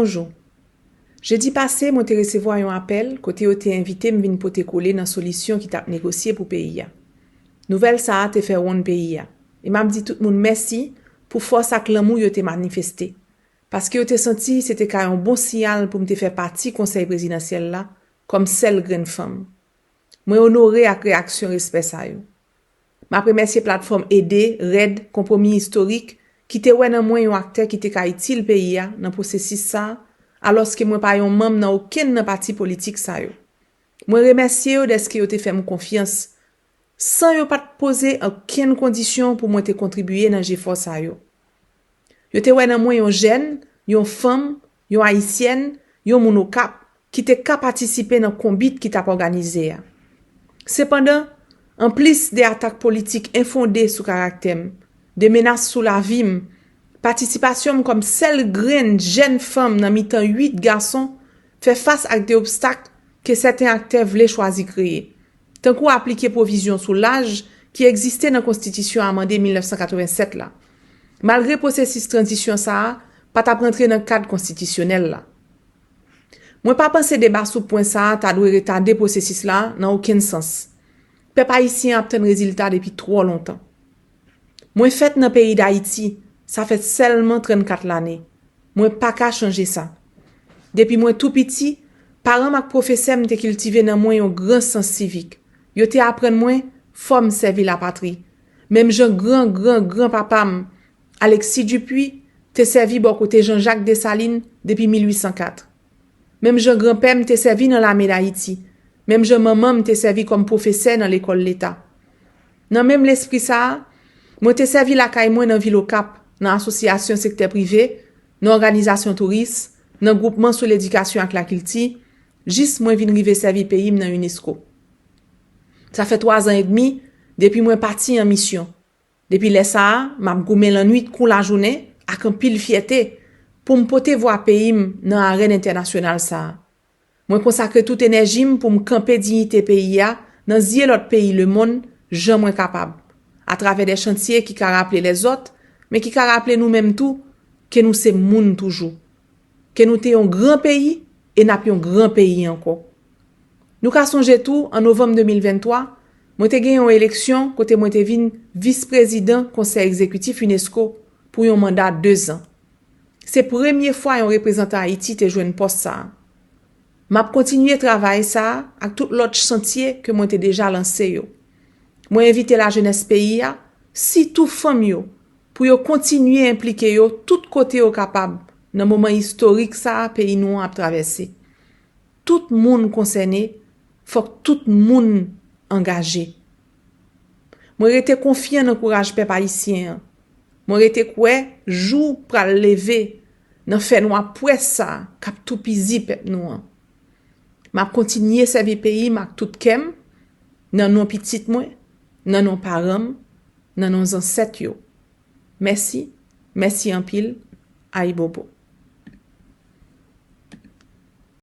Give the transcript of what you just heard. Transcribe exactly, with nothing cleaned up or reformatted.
Bonjou. Jedi pase, mwen te resevwa yon apèl kote yo te envite m vin pote kole nan solisyon ki t ap negosye pou peyi a. Nouvèl sa a te fè wonn peyi a, e m ap di tout moun mèsi pou fòs ak lanmou yo te manifeste, paske yo te santi se te ka yon bon siyal pou m te fè pati Konsèy Prezidansyèl la kòm sèl grenn fanm. Mwen onore ak reyaksyon respè sa yo. M ap remèsye platfòm Ede, Rèd, Konpwomi Istorik, ki te wè nan mwen yon aktè ki te ka itil peyi a nan pwosesis sa a, alòske mwen pa yon manm nan okenn nan pati politik sa yo. Mwen remèsye yo dèske yo te fè m konfyans, san yo pa t poze okenn kondisyon pou mwen te kontribye nan jefò sa yo. Yo te wè nan mwen yon jèn, yon fanm, yon Ayisyèn, yon moun Okap, ki te ka patisipe nan konbit ki t ap òganize a. Sepandan, anplis de atak politik enfonde sou karaktè m, de menas sou lavi m, patisipasyon m kòm sèl grenn jèn fanm nan mitan uit gason fè fas ak de obstak ke sèten aktè vle chwazi kreye, tankou aplike pwovizyon sou laj ki egziste nan Konstitisyon amande mil nèf san katrevennsèt la, malgre pwosesis tranzisyon sa a pa t ap rantre nan kad konstitisyonèl la. Mwen pa panse deba sou pwen sa a ta dwe retade pwosesis la nan okenn sans. Pèp ayisyen an ap tann rezilta depi twò lontan. Mwen fèt nan peyi Dayiti, sa fè sèlman trannkat lane. Mwen pa ka chanje sa. Depi mwen tou piti, paran m ak pwofesè m te kiltive nan mwen yon gran sans sivik. Yo te aprann mwen fò m sèvi lapatri. Menm jan gran, gran, gran papa m, Alexis Dupuy, te sèvi bò kote Jean-Jacques Dessalines depi mil uit san kat. Menm jan granpè m te sèvi nan lame Dayiti, menm jan manman m te sèvi kòm pwofesè nan lekòl leta. Nan menm lespri sa a, mwen te sèvi lakay mwen nan vil Okap, nan asosyasyon sektè prive, nan òganizasyon touris, nan gwoupman sou ledikasyon ak lakilti, jis mwen vin rive sèvi peyi m nan unesco. Sa fè twazan edmi depi mwen pati an misyon. Depi lè sa a, m ap goumen lannwit kou lajounen ak anpil fyète pou m pote vwa peyi m nan arèn entènasyonal sa a. Mwen konsakre tout enèji m pou m kanpe diyite peyi a nan zye lòt peyi lemonn jan mwen kapab, atravè de chantye ki ka raple lèzòt, men ki ka raple nou menm tou ke nou se moun toujou, ke nou te yon gran peyi e n ap yon gran peyi ankò. Nou ka sonje tou, an novanm de mil venntwa, mwen te gen yon eleksyon kote mwen te vin vis prezidan Konsèy Egzekitif unesco pou yon manda dezan. Se premye fwa yon reprezantan Ayiti te jwenn pòs sa a. M ap kontinye travay sa a ak tout lòt chantye ke mwen te deja lanse yo. Mwen envite lajenès peyi a, sitou fanm yo, pou yo kontinye enplike yo tout kote yo kapab nan moman istorik sa a peyi nou an ap travèse. Tout moun konsène, fòk tout moun angaje. Mwen rete konfyan nan kouraj pèp ayisyen an. Mwen rete kwè jou pral leve nan fènwa pwès sa a k ap toupizi pèp nou an. M ap kontinye sèvi peyi m ak tout kè m, nan non pitit mwen, nan non paran m, nan non zansèt yo. Mèsi, mèsi anpil, ayibobo.